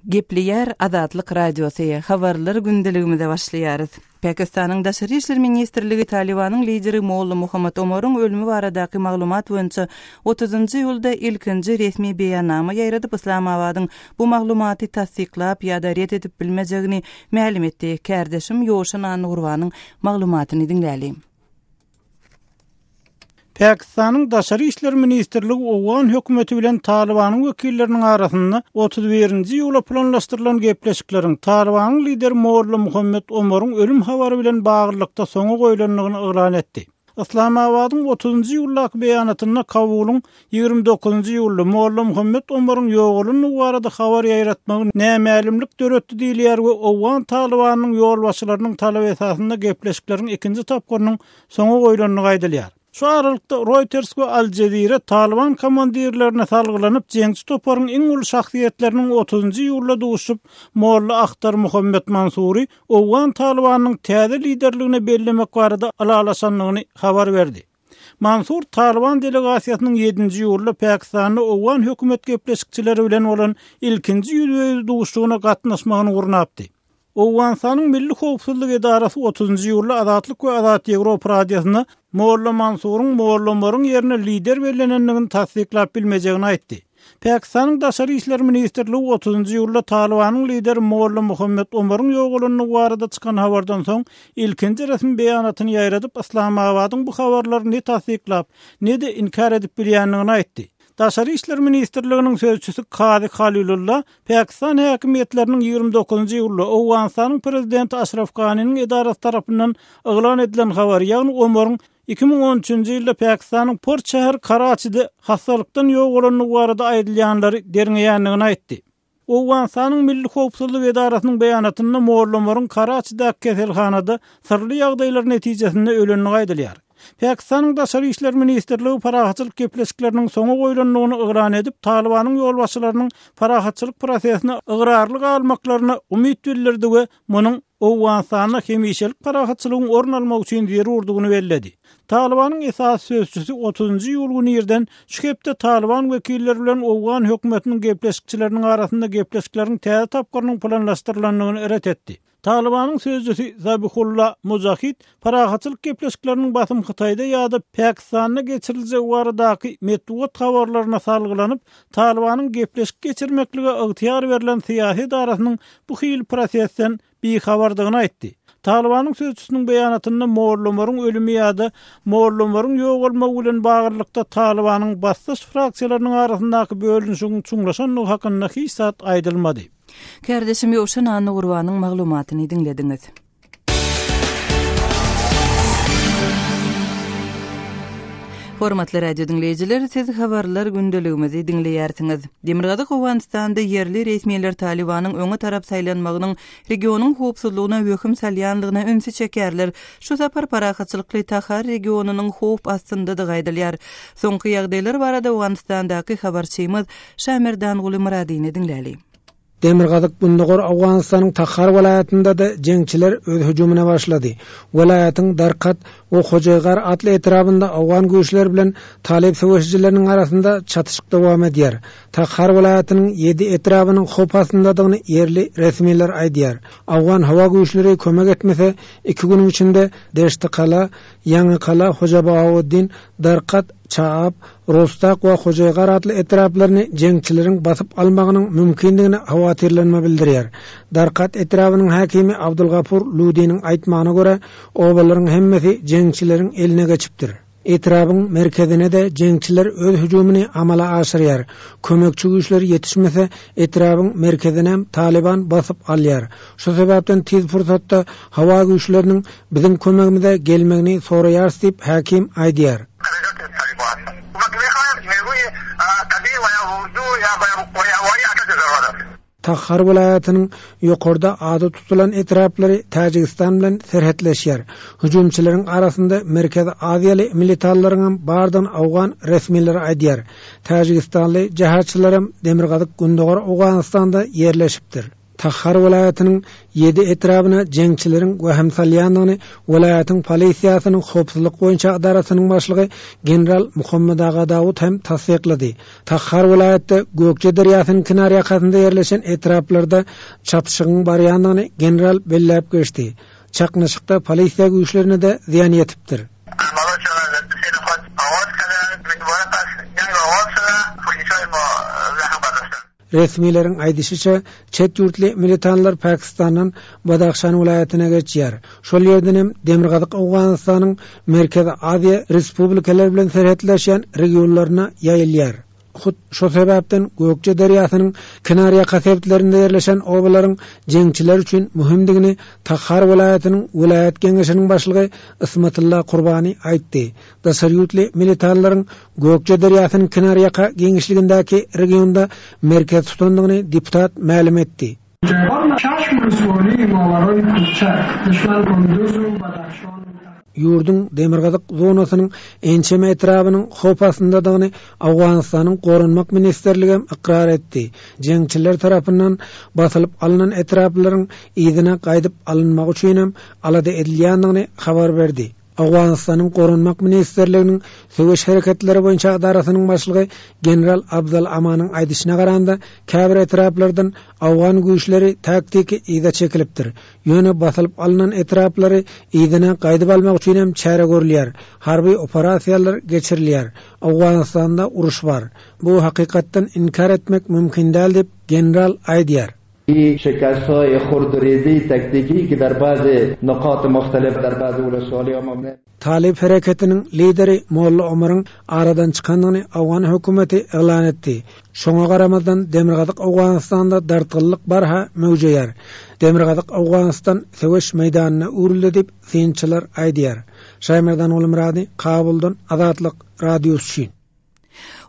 Gepleýär Azatlyk Radiosy, Habarlar gündeligimize başlaýarys. Pakistanyň Daşary işler ministrligi Talybanyň lideri Molla Muhammad Omaryň ölümi baradaky maglumat boýunça otuzynjy iýulda ilkinji resmi beýannama ýaýradyp, Yslamabadyň bu maglumaty tassyklap ýa-da ret edip bilmejegini mälim etdi. Kärdeşim Ýowşan Annagurbanyň maglumatyny diňläliň. Pakistanyň Daşary işler ministrligi owgan hökümeti bilen Talybanyň wekilleriniň arasynda 31-nji iýula planlaşdyrylan gepleşikleriň Talybanyň lideri Molla Muhammet Omaryň ölüm habary bilen baglylykda soňa goýlandygyny yglan etdi. Yslamabadyň otuzynjy iýuldaky beýanatynda Kabulyň 29-njy iýulda Molla Muhammet Omaryň ýogalandygy barada habar ýaýratmagy nämälimlik döretdi diýilýär we owgan Talybanynyň ýolbaşçylarynyň talaby esasynda gepleşikleriň ikinji tapgyrynyň soňa goýlandygy aýdylýar. Şu aralykda, Reuters we Al Jazeera Talyban komandirlerine salgylanyp, jeňçi toparyň iň uly şahsyýetleriniň otuzynjy iýulda duşup, Molla Ahtar Muhammet Mansury owgan Talybanynyň täze liderligine bellemek barada ylalaşandygyny habar berdi. Mansur Talyban delegasiýasynyň ýedinji iýulda Pakistanda owgan hökümet gepleşikçileri bilen bolan ilkinji ýüzbe-ýüz duşuşygyna gatnaşmagyny gurnapdy. Owganystanyň Milli howpsuzlyk edarasy otuzynjy iýulda Azatlyk we Azat Ýewropa radiosynda Molla Mansuryň Molla Omaryň ýerine lider bellenendigini tassyklap bilmejegini aýtdy. Pakistanyň Daşary işler ministrligi otuzynjy iýulda Talybanyň lideri Molla Muhammet Omaryň ýogalandygy barada çykan habardan soň ilkinji resmi beýanatyny ýaýradyp, Yslamabadyň bu habarlary ne tassyklap, ne-de inkär edip bilýändigini aýtdy. Daşary işler ministrliginiň sözçüsi Kazy Halilulla Pakistan häkimiýetleriniň 29-njy iýulda Owganystanyň prezidenti Aşraf Ganiniň edarasy tarapyndan yglan edilen habary, ýagny Omaryň 2013-nji ýylda Pakistanyň port şäheri Karaçide hassalykdan ýogalandygy barada aýdylýanlary derňeýändigini aýtdy. Owganystanyň Milli howpsuzlyk edarasynyň beýanatynda Molla Omaryň Karaçidäki keselhanada syrly ýagdaýlar netijesinde ölendigi aýdylýar. Pakistanyň Daşary işler ministrligi parahatçylyk gepleşikleriniň soňa goýlandygyny yglan edip, Talybanyň ýolbaşçylarynyň parahatçylyk prosesine ygrarly galmaklaryna umyt bildirdi we munuň Owganystanda hemişelik parahatçylygyň orun almagy üçin zerurdygyny belledi. Talybanyň esasy sözçüsi otuzynjy iýul güni irden şu hepde Talyban wekilleri bilen owgan hökümetiniň gepleşikçileriniň arasynda gepleşikleriň täze tapgyrynyň planlaşdyrylandygyny ret etdi. Talybanyň sözçüsi Zabihulla Mujahid parahatçylyk gepleşikleriniň basym Hytaýda ýa-da Pakistanda geçiriljegi baradaky metbugat habarlaryna salgylanyp, Talybanyň gepleşik geçirmeklige ygtyýar berlen syýasy edarasynyň bu hili prosesden bihabardygyny aýtdy. Talybanyň sözçüsiniň beýanatynda Molla Omaryň ölümi ýa-da Molla Omaryň ýogalmagy bilen baglylykda Talybanyň basdaş fraksiýalarynyň arasyndaky bölünişigiň çuňlaşandygy hakynda hiç zat aýdylmady. Kärdeşim Ýowşan Annagurbanyň maglumatyny diňlediňiz. Hormatly radio diňleýjiler, siz habarlar gündeligimizi diňleýärsiňiz. Demirgazyk Owganystanda ýerli resmiler Talybanyň öňe tarap saýlanmagynyň regionyň howpsuzlygyna wehim salýandygyna ünsi çekýärler. Şu sapar parahatçylykly Tahar regionynyň howp astyndadygy aýdylýar. Soňky ýagdaýlar barada Owganystandaky habarçymyz Şamerdanguly Myradyny diňläli. Demirgazyk-gündogar Owganystanyň Tahar welaýatynda-da jeňçiler öz hüjümine başlady. Welaýatyň Darkat we Hojaýgar atly etrabynda owgan güýçleri bilen talyp söweşijileriniň arasynda çatyşyk dowam edýär. Tahar welaýatynyň ýedi etrabynyň howp astyndadygyny ýerli resmiler aýdýar. Owgan howa güýçleri kömek etmese, iki günüň içinde Deştikala, Ýaňykala, Hojabahaweddin, Darkat, Çaap, Rostak we Hojaýgar atly etraplaryny jeňçileriň basyp almagynyň mümkindigine howatyrlanma bildirýär. Darkat etrabynyň häkimi Abdulgapur Ludiniň aýtmagyna görä, obalaryň hemmesi jeňçileriň eline geçipdir. Etrabyň merkezine-de jeňçiler öz hüjümini amala aşyrýar. Kömekçi güýçler ýetişmese, etrabyň merkezinem Talyban basyp alýar. Şu sebäpden tiz pursatda howa güýçleriniň biziň kömegimize gelmegini soraýarys diýip, häkim aýdýar. Tahar welaýatynyň ýokarda ady tutulan etraplary Täjigistan bilen serhetleşýär. Hüjümçileriň arasynda Merkezi Aziýaly militanlaryňam bardygyny owgan resmileri aýdýar. Täjigistanly jehatçylaram demirgazyk-gündogar Owganystanda ýerleşipdir. Tahar welaýatynyň ýedi etrabyna jeňçileriň wehim salýandygyny welaýatyň polisiýasynyň howpsuzlyk boýunça edarasynyň başlygy general Muhammet Aga Dawut hem tassyklady. Tahar welaýatda Gökje derýasynyň kenarýakasynda ýerleşen etraplarda çatyşygyň barýandygyny general belläp geçdi. Çaknyşykda polisiýa güýçlerine-de zyýan ýetipdir. Resmileriň aýdyşyça, çet ýurtly militanlar Pakistandan Badahşan welaýatyna geçýär. Şol ýerden hem Demirgazyk Owganystanyň Merkezi Aziýa respublikalary bilen serhetleşýän regionlaryna ýaýylýar. Hut şo sebäpden Gökje derýasynyň kenarýaka sebitlerinde ýerleşen obalaryň jeňçiler üçin möhümdigini Takhar welaýatynyň welaýat geňeşiniň başlygy Ismatylla Kurbani aýtdy. Daşary ýurtly militanlaryň Gökje derýasynyň kenarýaka giňişligindäki regionda merkez tutandygyny deputat mälim etdi. Ýurduň demirgazyk zonasynyň ençeme etrabynyň howp astyndadygyny Owganystanyň Goranmak ministrligi hem ykrar etdi. Jeňçiler tarapyndan basylyp alnan etraplaryň yzyna gaýdyp alynmagy üçin hem alada edilýändigini habar berdi. Owganystanyň Goranmak ministrliginiň söweş hereketleri boýunça edarasynyň başlygy general Abzal Amanyň aýdyşyna garanda, käbir etraplardan owgan güýçleri taktiki yza çekilipdir. Ýöne basylyp alnan etraplary yzyna gaýdyp almak üçin hem çäre görülýär, harby operasiýalar geçirilýär. Owganystanda uruş bar. Bu hakykatdan inkär etmek mümkin däl diýip, general aýdýar. Talyp hereketiniň lideri Molla Omaryň aradan çykandygyny owgan hökümeti yglan etdi. Şoňa garamazdan, Demirgazyk Owganystanda dartgynlyk barha möwjeýär. Demirgazyk Owganystan söweş meýdanyna öwrüldi diýip, synçylar aýdýar. Şaýmerdan Gulmyrady, Kabuldan, Azatlyk Radiosy üçin.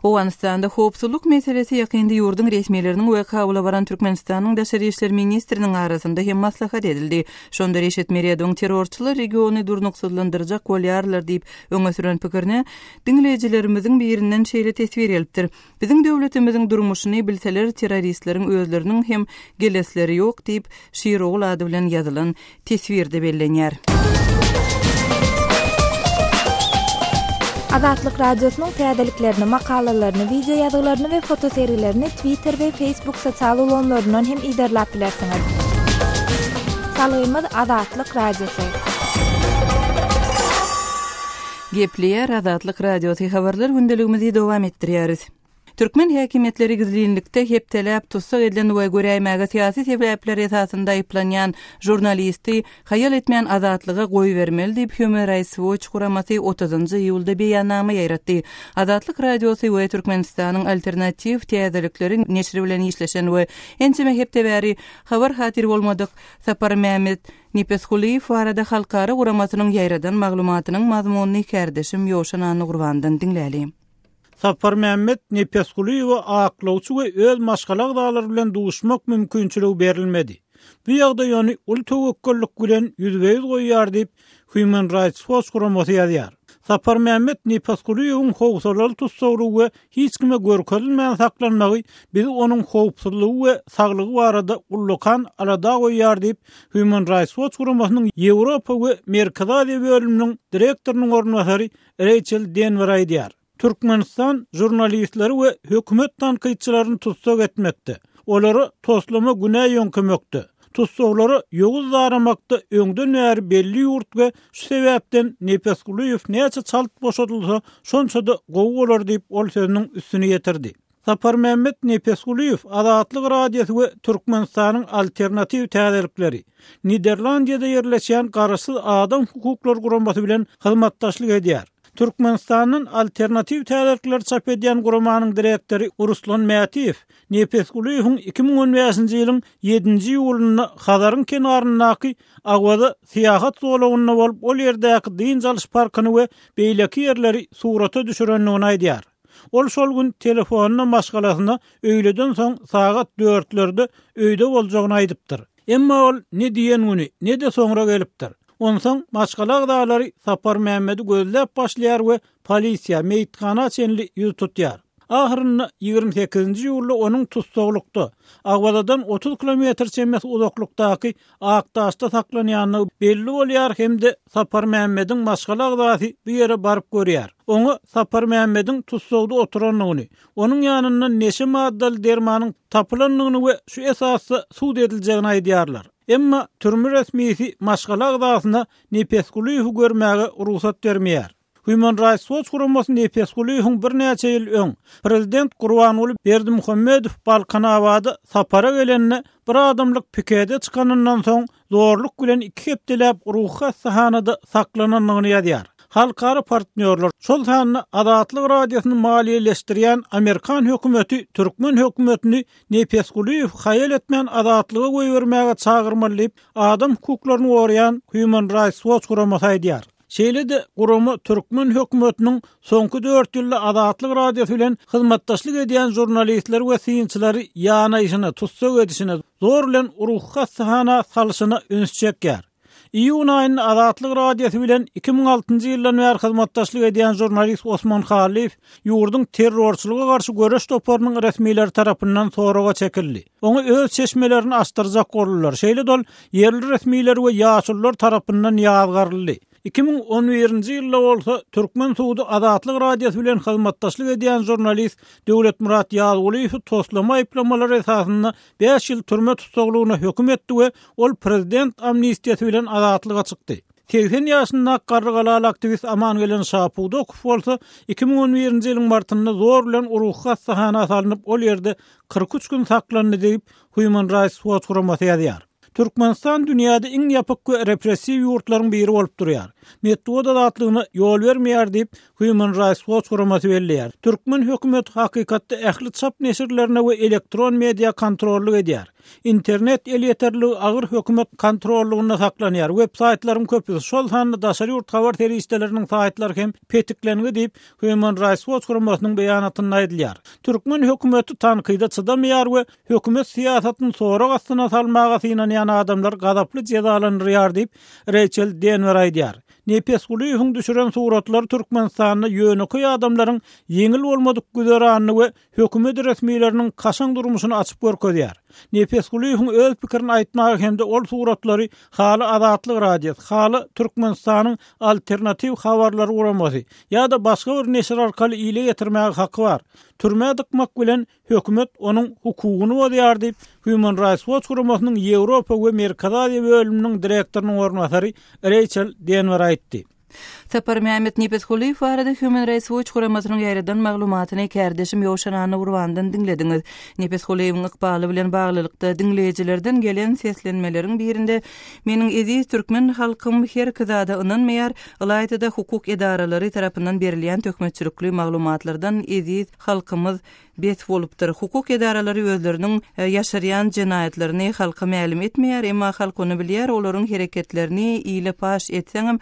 Owganystanda howpsuzlyk meselesi ýakynda ýurduň resmileriniň we Kabula baran Türkmenistanyň daşary işler ministriniň arasynda hem maslahat edildi. Şonda Reşit Meredowyň terrorçylar regiony durnuksyzlandyrjak bolýarlar diýip öňe süren pikirine diňleýjilerimiziň birinden şeýle teswir gelipdir, Biziň döwletimiziň durmuşyny bilseler terroristleriň özleriniň hem gelesleri ýok diýip, Şirogul ady bilen ýazylan teswirde bellenýär. Azatlyk Radiosynyň täzeliklerini, makalalaryny, wideo ýazgylaryny we fotosergilerini Twitter we Facebook sosial ulgamlaryndan hem yzarlap bilersiňiz. Salgymyz Azatlyk Radiosy. Gepleýär Azatlyk Radiosy habarlar gündeligimizi dowam etdirýäris. Türkmen häkimiýetleri gizlinlikde hepdeläp tussag edilen we göräýmäge syýasy sebäpler esasynda aýyplanýan žurnalisti haýal etmän azatlyga goýbermeli diýip, Human Rights Watch guramasy otuzynjy iýulda beýannama ýaýratdy. Azatlyk Radiosy we Türkmenistanyň Alternatiw täzelikleri neşiri bilen işleşen we ençeme hepde bäri habar-hatyr bolmadyk Saparmämmet Nepesgulyýew barada halkara guramasynyň ýaýradan maglumatynyň mazmunyny kärdeşim Ýowşan Annagurbandan diňläli. Saparmämmet Nepesgulyýewe aklawçy we öz maşgala agzalary bilen duşmak mümkinçiligi berilmedi. Bu ýagdaý ony uly töwekgellik bilen ýüzbe-ýüz goýýar diýip, Human Rights Watch guramasy ýazýar. Saparmämmet Nepesgulyýewiň howsalaly tussaglygy we hiç kime görkezilmän saklanmagy bizi onuň howpsuzlygy we saglygy barada ullakan alada goýýar diýip, Human Rights Watch guramasynyň Ýewropa we Merkezi Aziýa bölüminiň direktorynyň orunbasary Reýçel Denwer aýdýar. Türkmenistan žurnalistleri we hökümet tankytçylaryny tussag etmekde, olara toslama günä ýöňkemekde, tussaglara ýowuz daramakda öňden bäri belli ýurt we şu sebäpden Nepesgulyýew näçe çalt boşadylsa, şonça-da gowy bolar diýip, ol sözüniň üstüni ýetirdi. Saparmämmet Nepesgulyýew Azatlyk Radiosy we Türkmenistanyň Alternatiw täzelikleri, Niderlandiýada ýerleşýän garaşsyz adam hukuklary guramasy bilen hyzmatdaşlyk edýär. Türkmenistandan Alternatiw täzelikleri çap edýän guramanyň direktory Ruslan Mätiýew Nepesgulyýewiň 2015-nji ýylyň ýedinji iýulynda Hazaryň kenaryndaky Awaza syýahat zolagynda bolup, ol ýerdäki dynç alyş parkyny we beýleki ýerleri surata düşürendigini aýdýar. Ol şol gün telefonda maşgalasyna öýleden soň sagat dörtlerde öýde boljagyny aýdypdyr. Emma ol ne diýen güni, ne-de soňra gelipdir. Onsoň maşgala agzalary Saparmämmedi gözläp başlaýar we polisiýa, meýithana çenli ýüz tutýar. Ahyrynda 28-nji iýulda onuň tussaglykda, Awazadan 30 kilometr çemesi uzaklykdaky Akdaşda saklanýandygy belli bolýar hem-de Saparmämmediň maşgala agzasy bu ýere baryp görýär. Oňa Saparmämmediň tussagda oturandygyny, onuň ýanyndan neşe maddaly dermanyň tapylandygyny we şu esasda sud ediljegini aýdýarlar. Emma türme resmisi maşgala agzasyna Nepesgulyýewi görmäge rugsat bermeýär. Human Rights Watch guramasy Nepesgulyýewiň birnäçe ýyl öň, prezident Gurbanguly Berdimuhamedow Balkanabada sapara gelende bir adamlyk pikede çykanyndan soň zorluk bilen iki hepdeläp ruhy hassahanada saklanandygyny ýazýar. Halkara partnýorlar, şol sanda Azatlyk Radiosyny maliýeleşdirýän amerikan hökümeti türkmen hökümetini Nepesgulyýewi haýal etmän azatlyga goýbermäge çagyrmaly diýip, adam hukuklaryny goraýan Human Rights Watch guramasy aýdýar. Şeýle-de, gurama türkmen hökümetiniň soňky dört ýylda Azatlyk Radiosy bilen hyzmatdaşlyk edýän žurnalistleri we synçylary ýanaýşyna, tussag edişine, zor bilen ruhy hassahana salyşyna üns çekýär. Iýun aýynda Azatlyk Radiosy bilen 2006-njy ýyldan bäri hyzmatdaşlyk edýän žurnalist Osman Hallyýew ýurduň terrorçylyga garşy göreş toparynyň resmileri tarapyndan soraga çekildi. Oňa öz çeşmelerini açdyrjak boldular. Şeýle-de ol ýerli resmiler we ýaşulular tarapyndan ýazgaryldy. 2011-nji ýylda bolsa türkmen sudy Azatlyk Radiosy bilen hyzmatdaşlyk edýän žurnalist Döwletmyrat Ýazgulyýewi toslama aýyplamalary esasynda bäş ýyl türme tussaglygyna höküm etdi we ol prezident amnistiýasy bilen azatlyga çykdy. 80 ýaşyndaky garrygalaly aktiwist Amangelen Şapudokow bolsa 2011-nji ýylyň martynda zor bilen ruhy hassahana salnyp, ol ýerde 43 gün saklandy diýip, Human Rights Watch guramasy ýazýar. Türkmenistan dünýäde iň ýapyk we repressiw ýurtlaryň biri bolup durýar. Metbugat azatlygyna ýol bermeýär diýip, Human Rights Watch guramasy belleýär. Türkmen hökümeti hakykatda ähli çap neşirlerine we elektron media kontrollyk edýär. Internet elýeterligi agyr hökümet kontrollygynda saklanýar. Web-saýtlaryň köpüsi, şol sanda daşary ýurt habar serişdeleriniň saýtlary hem petiklengi diýip, Human Rights Watch guramasynyň beýanatynda aýdylýar. Türkmen hökümeti tankyda çydamaýar we hökümet syýasatyny sorag astyna salmaga synanýan adamlar gazaply jezalandyrýar diýip, Reýçel Denwer aýdýar. Nepesgulyýewiň düşüren suratlary Türkmenistanda ýönekeý adamlaryň ýeňil bolmadyk güzeranyny we hökümet resmileriniň kaşaň durmuşyny açyp görkezýär. Nepesgulyýewiň öz pikirini aýtmaga hem-de ol suratlary Haly Azatlyk Radiosy, Haly Türkmenistanyň Alternatiw habarlary guramasy ýa-da başga bir neşir arkaly ile ýetirmäge haky bar. Türmä dykmak bilen, hökümet onuň hukugyny bozýar diýip, Human Rights Watch guramasynyň Ýewropa we Merkezi Aziýa bölüminiň direktorynyň orunbasary Reýçel Denwer aýtdy. Saparmämmet Nepesgulyýew barada Human Rights Watch guramasynyň ýaýradan maglumatyny kärdeşim Ýowşan Annagurbandan diňlediňiz. Nepesgulyýewiň ykbaly bilen baglylykda diňleýjilerden gelen seslenmeleriň birinde Meniň eziz türkmen halkym herki zada ynanmaýar, ylaýta-da hukuk edaralary tarapyndan berilýän töhmetçilikli maglumatlardan eziz halkymyz bes bolupdyr. Hukuk edaralary özleriniň ýaşyrýan jenaýatlaryny halka mälim etmeýär, emma halk ony bilýär, olaryň hereketlerini ile paş etseňem,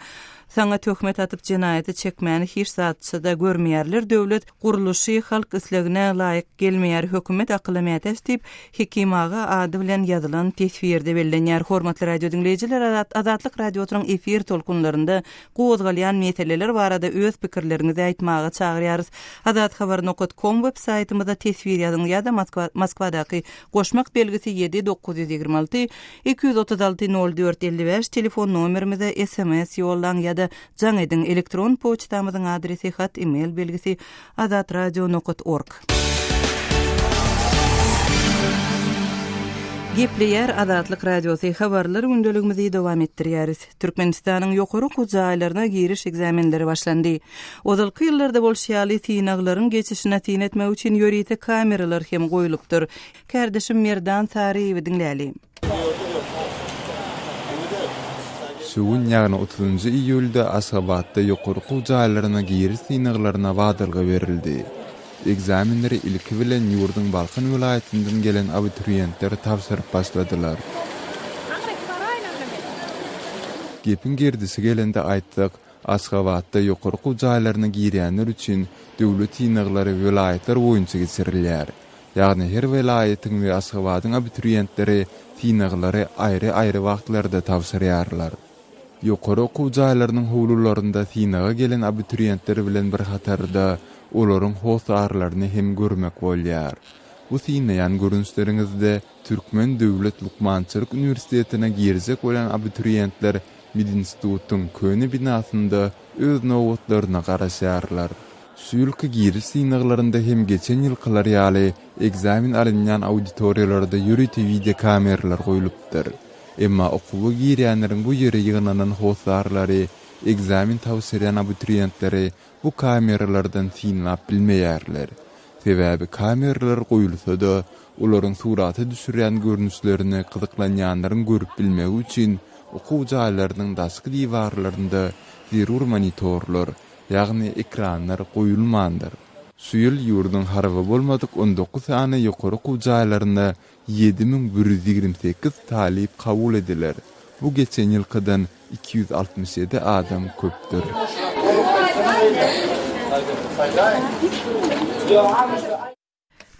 saňa töhmet atyp jenaýata çekmäni hiç zatça-da görmeýärler, döwlet gurluşy halk islegine laýyk gelmeýär, hökümet akyla mätäç diýip, Hekim aga ady bilen ýazylan teswirde bellenýär. Hormatly radio diňleýjiler, Azatlyk Radiosynyň efir tolkunlarynda gozgalýan meseleler barada öz pikirleriňizi aýtmaga çagyrýarys. Azathabar nokat kom web saýtymyzda teswir ýazyň ýa-da Moskwa Moskwadaky goşmak belgisi ýedi 926 236 04 55 telefon nomerimize sms ýollaň ýa-da jaň ediň. Elektron poçtamyzyň adresi hat email belgisi azatradio nokat org. Gepleýär Azatlyk Radiosy, Habarlar gündeligimizi dowam etdirýäris. Türkmenistanyň ýokary okuw jaýlaryna giriş ekzamenleri başlandy. Ozalky ýyllarda bolşy ýaly, synaglaryň geçişine syn etmek üçin ýörite kameralar hem goýlupdyr. Kärdeşim Merdan Saryýewi diňläli. Şu gün, ýagny otuzynjy iýulda Aşgabatda ýokary okuw jaýlaryna giriş synaglaryna badalga berildi. Ekzamenleri ilki bilen ýurduň Balkan welaýatyndan gelen abituriýentler tabşyryp başladylar. Gepiň gerdişi gelende aýtsak, Aşgabatda ýokary okuw jaýlaryna girýänler üçin döwlet synaglary welaýatlar boýunça geçirilýär. Ýagny her welaýatyň we Aşgabadyň abituriýentleri synaglary aýry-aýry wagtlarda tabşyrýarlar. Ýokary okuw jaýlarynyň howlularynda synaga gelen abituriýentler bilen bir hatarda. olaryň hossarlaryny hem görmek bolýar. Bu synlaýan görnüşleriňizde Türkmen döwlet lukmançylyk uniwersitetine girjek bolýan abituriýentler medinstitutyň köne binasynda öz nobatlaryna garaşýarlar. Şu ýylky giriş synaglarynda hem geçen ýylkylar ýaly ekzamen alynýan auditoriýalarda ýörite wideokameralar goýlupdyr. Emma okuwa girýänleriň bu ýere ýygnanan hossarlary ekzamen tabşyrýan abituriýentleri bu kameralardan synlap bilmeýärler. Sebäbi kameralar goýulsa-da, olaryň surata düşürýän görnüşlerini gyzyklanýanlaryň görüp bilmegi üçin okuw jaýlarynyň daşky diwarlarynda zerur monitorlar, ýagny ekranlar goýulmandyr. Şu ýyl ýurduň harby bolmadyk 19 sany ýokary okuw jaýlaryna 7128 talyp kabul ediler. Bu geçen ýylkydan 267 adam köpdür.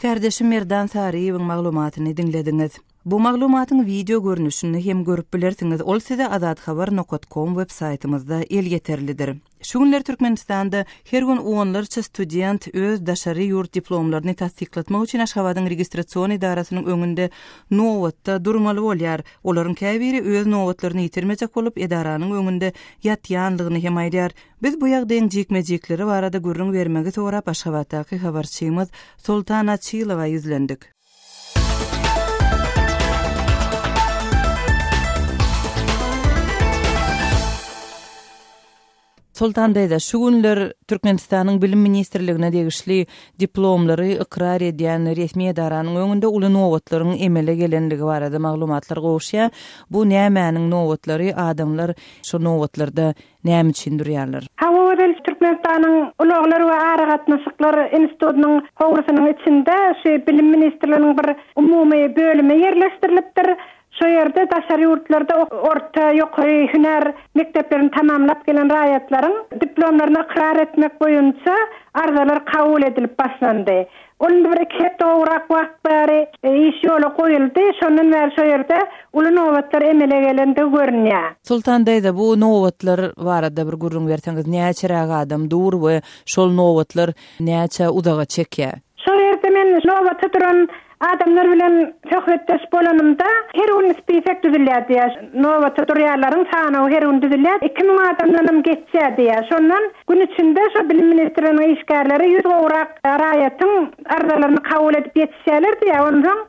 Kärdeşim Merdan Saryýewiň maglumatyny diňlediňiz. Bu maglumatyň wideo görnüşini hem görüp bilersiňiz, ol size azathabar nokat kom web saýtymyzda elýeterlidir. Şu günler Türkmenistanda her gün onlarça student öz daşary ýurt diplomlaryny tassyklatmak üçin Aşgabadyň registrasion edarasynyň öňünde nobatda durmaly bolýar. Olaryň käbiri öz nobatlaryny ýitirmejek bolup, edaranyň öňünde ýatýanlygyny hem aýdýar. Biz bu ýagdaýyň jikme-jikleri barada gürrüň bermegi sorap, Aşgabatdaky habarçymyz Soltan Açylowa ýüzlendik. Soltan daýza, şu günler Türkmenistanyň Bilim ministrligine degişli diplomlary ykrar edýän resmi edaranyň öňünde uly nobatlaryň emele gelenligi barada maglumatlar gowuşýar. Bu nämäniň nobatlary, adamlar şo nobatlarda näme üçin durýarlar? Hawa Gözel, Türkmenistanyň Ulaglar we aragatnaşyklar institutynyň howlusynyň içinde şu Bilim ministrliginiň bir umumy bölümi ýerleşdirilipdir. Şo ýerde daşary ýurtlarda orta, ýokary hünär mekdeplerini tamamlap gelen raýatlaryň diplomlaryny ykrar etmek boýunça arzalar kabul edilip başlandy. Ol indi bir iki hepde gowrak wagt bäri iş ýola goýuldy. Şondan bäri şo ýerde uly nobatlar emele gelendigi görünýär. Soltan daýza, bu nobatlar barada bir gürrüň berseňiz, näçeräk adam dur we şol nobatlar näçe uzaga çekýär? Şol ýerde men nobata duran Adamlar bilen söhbetdeş bolanymda, her gün spisek düzülýär diýýär. Nobata durýanlaryň sanawy her gün düzülýär. 2000 adamdanam geçýär diýýär. Şondan gün içinde şo Bilim ministrliginiň işgärleri ýüz gowrak raýatyň arzalaryny kabul edip ýetişýärler diýýär. Onsoň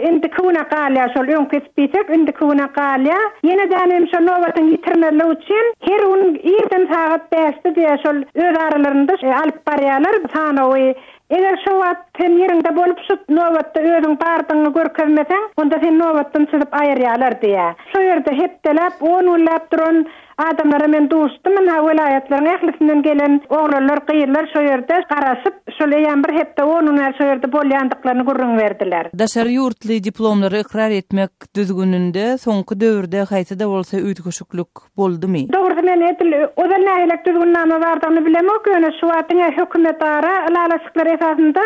indiki güne galýar şol öňki spisek indiki güne galýar. Ýene-de şo nobatyň ýitirmezligi üçin her gün irden sagat bäşde diýýär şol öz aralarynda alyp barýarlar sanawy. Eger şo wagt sen ýeriňde bolup şu nobatda özüň bardygyňy görkezmeseň, onda seni nobatdan çyzyp aýyrýarlar diýýär. Şo ýerde hepdeläp, on günläp duran adamlara men duşdum. Ynha, welaýatlaryň ählisinden gelen oglanlar, gyzlar şo ýerde garaşyp, şol eýýäm bir hepde, on gün bäri şo ýerde bolýandyklaryny gürrüň berdiler. Daşary ýurtly diplomlary ykrar etmek düzgüninde soňky döwürde haýsy-da bolsa üýtgeşiklik boldumy? Dogrusy men edil ozal nähilek düzgünnama bardygyny bilemok, ýöne şu wagt diňe hökümetara ylalaşyklar esasynda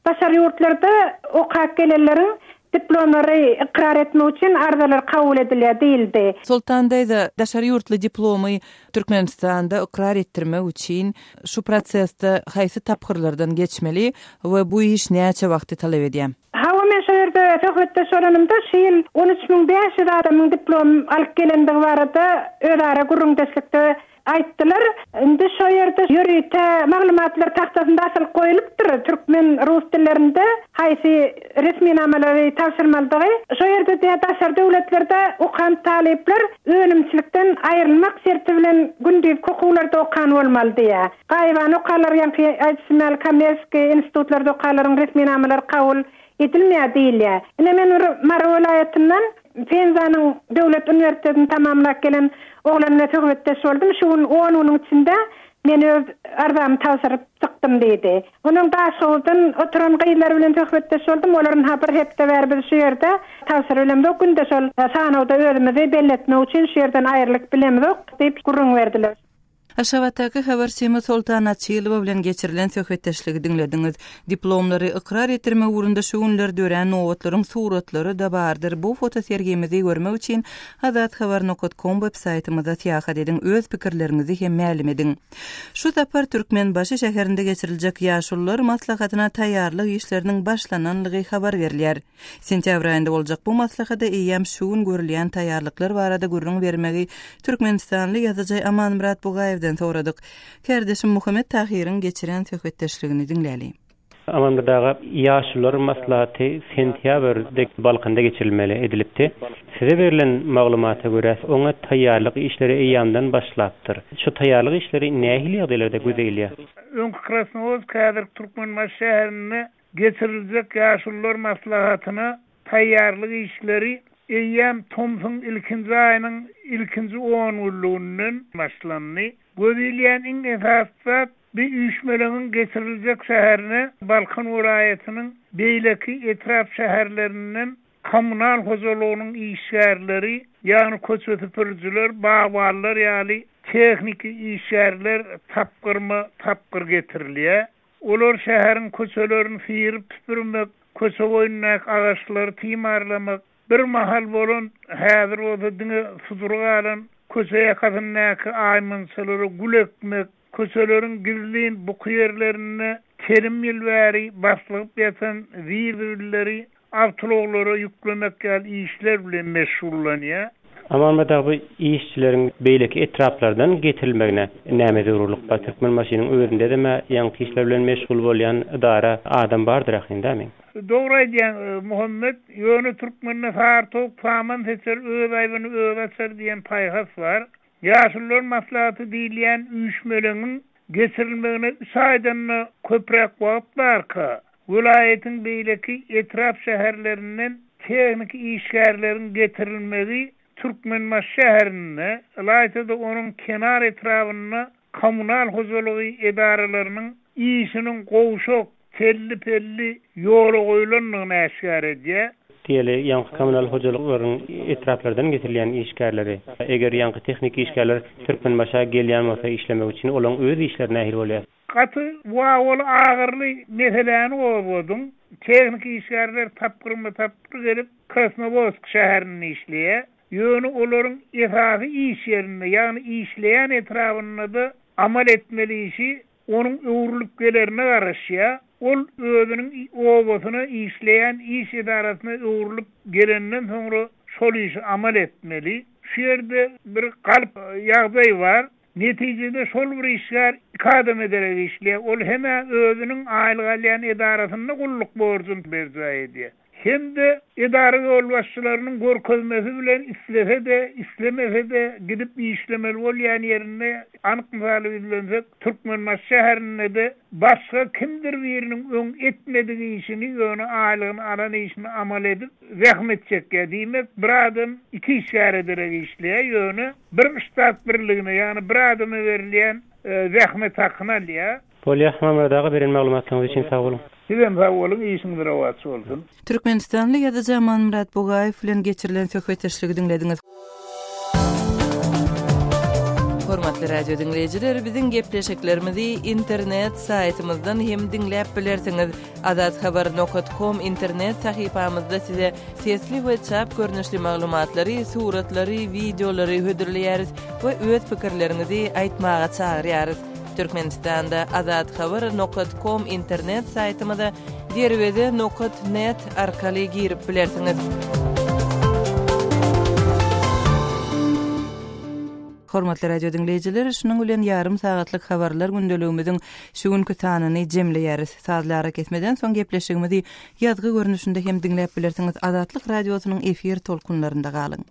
daşary ýurtlarda okap gelenleriň diplomlary ykrar etmek üçin arzalar kabul edilýär diýildi. Soltan daýza, daşary ýurtly diplomy Türkmenistanda ykrar etdirmek üçin şu prosesde haýsy tapgyrlardan geçmeli we bu iş näçe wagty talap edýär? Hawa, men şo ýerde söhbetdeş bolanymda şu ýyl 13 500 adamyň diplom alyp gelendigi barada özara gürrüňdeşlikde aýtdylar. Indi şo ýerde ýörite maglumatlar tagtasynda asylyp goýulypdyr, türkmen, rus dillerinde haýsy resminamalary tabşyrmalydygy. Şo ýerde diýýär, daşary döwletlerde okan talyplar önümçilikden aýrylmak şerti bilen gündizki okuwlarda okan bolmaly diýýär. Gaýybana okanlar ýaňky aýdyşym ýaly kommerskiý institutlarda okanlaryň resminamalary kabul edilmeýär diýilýär. Ine men bir Mary welaýatyndan Penzanyň döwlet uniwersitetini tamamlap gelen oglan bilen söhbetdeş boldum. Şu gün on günüň içinde men öz arzamy tabşyryp çykdym diýdi. Onuň Daşhowuzdan oturan gyzlar bilen söhbetdeş boldum. Olar ynha bir hepde bäri biz şu ýerde tabşyryp bilemzok. Günde şol sanawda özümizi belletmek üçin şu ýerden aýrylyp bilemzok diýip gürrüň berdiler. Aşgabatdaky habarçymyz Soltan Açylowa bilen geçirilen söhbetdeşligi diňlediňiz. Diplomlary ykrar etdirmek ugrunda şu günler dörän nobatlaryň suratlary-da bardyr. Bu fotosergimizi görmek üçin azathabar nokat kom web saýtymyza syýahat ediň, öz pikirleriňizi hem mälim ediň. Şu sapar Türkmenbaşy şäherinde geçiriljek Ýaşulular maslahatyna taýýarlyk işleriniň başlananlygy habar berilýär. Sentýabr aýynda boljak bu maslahata eýýäm şu gün görülýän taýýarlyklar barada gürrüň bermegi türkmenistanly ýazyjy Amanmyrat Bugaýewden soradyk. Kärdeşim Muhammet Tahyryň geçiren söhbetdeşligini diňläli. Amanmyrat aga, Ýaşulular maslahaty sentýabrda Balkanda geçirilmeli edilipdi. Size berlen maglumata görä, oňa taýýarlyk işleri eýýamdan başlapdyr. Şu taýýarlyk işleri nähili ýagdaýlarda göze ilýär? Öňki Krasnowodsk, häzirki Türkmenbaşy şäherinde geçiriljek Ýaşulular maslahatyna taýýarlyk işleri eýýäm tomsuň ilkinji aýynyň ilkinji ongünlüginden başlandy. Göz ilýän iň esasy zat, bu üýşmeleňiň geçiriljek şäherine Balkan welaýatynyň beýleki etrap-şäherlerinden kommunal hojalygynyň işgärleri, ýagny köçe süpürijiler, bagbanlar ýaly tehniki işgärler tapgyrma-tapgyr getirilýär. Olar şäheriň köçelerini syryp-süpürmek, köçe boýundaky agaçlary timarlamak, bir mahal bolan, häzir bolsa diňe sudury galan köçe ýakasyndaky aýmançalara gül ekmek, köçeleriň gizlin buky ýerlerinde telim ýyl bäri baslygyp ýatan zir-zibilleri awtoulaglara ýüklemek ýaly işler bilen meşgullanýar. Amanmyrat aga bu işçileriň beýleki etraplardan getirilmegine näme zerurlyk bar? Türkmenbaşynyň özündedem-ä ýaňky işler bilen meşgul bolýan edara adam bardyr ahyryn dämi? Dogry aýdýaň Muhammet, ýöne türkmende sary towuk saman seçer, öz aýbyny özi açar diýen paýhas bar. Ýaşulular maslahaty diýilýän üýşmeleňiň geçirilmegine üç aýdan-da köpräk wagt barka, welaýatyň beýleki etrap-şäherlerinden tehniki işgärleriň getirilmegi Türkmenbaşy şäherinde, ylaýta-da onuň Kenar etrabynda kommunal hojalygy edaralarynyň işiniň gowşak, telli-pelli ýola goýlandygyny äşgär edýär. Diýeli, ýaňky kommunal hojalyklaryň etraplardan getirilýän işgärleri, eger ýaňky tehniki işgärler Türkmenbaşa gelýän bolsa işlemek üçin, olaň öz işleri nähili bolýar? Gaty wawwaly agyrly meseläni gozgadyň. Tehniki işgärler tapgyrma-tapgyr gelip, Krasnowodsk şäherinde işleýär. Ýöne olaryň esasy iş ýerinde, ýagny işleýän etrabynda-da amal etmeli işi onuň öwrülip gelerine garaşýar. Ol özüniň obasyna, işleýän iş edarasyna öwrülip gelenden soňra şol işi amal etmeli. Şu ýerde bir galp ýagdaý bar. Netijede şol bir işgär iki adama derek işleýär. Ol hem-ä özüniň aýlyk alýan edarasynda gulluk borjuny berjaý edýär. Hem-de edara ýolbaşçylarynyň görkezmesi bilen islese-de, islemese-de gidip işlemeli bolýan ýerinde, anyk mysala ýüzlensek, Türkmenbaşy şäherinde-de başga kimdir biriniň öň etmedik işini, ýöne aýlygyny alan işini amal edip, zähmet çekýär. Diýmek, bir adam iki işgäre derek işleýär, ýöne bir ştat birligine, ýagny bir adama berilýän zähmet hakyny alýar. Bolýa, Mamyrat aga beren maglumatlaryňyz üçin sag boluň. Sizem sag boluň, işiňiz rowaç bolsun. Türkmenistanly ýazyjy Amanmyrat Bugaýew bilen geçirilen söhbetdeşligi diňlediňiz. Hormatly radio diňleýjiler, biziň gepleşiklerimizi internet saýtymyzdan hem diňläp bilersiňiz. Azathabar nokat kom internet sahypamyzda size sesli we çap görnüşli maglumatlary, suratlary, wideolary hödürleýäris we öz pikirleriňizi aýtmaga çagyrýarys. Türkmenistanda Azathabar nokat kom internet saýtymyza Derweze nokat net arkaly girip bilersiňiz. Hormatly radio diňleýjiler, şunuň bilen ýarym sagatlyk habarlar gündeligimiziň şu günki sanyny jemleýäris. Sazly arakesmeden soň gepleşigimizi ýazgy görnüşinde hem diňläp bilersiňiz. Azatlyk Radiosynyň efir tolkunlarynda galyň.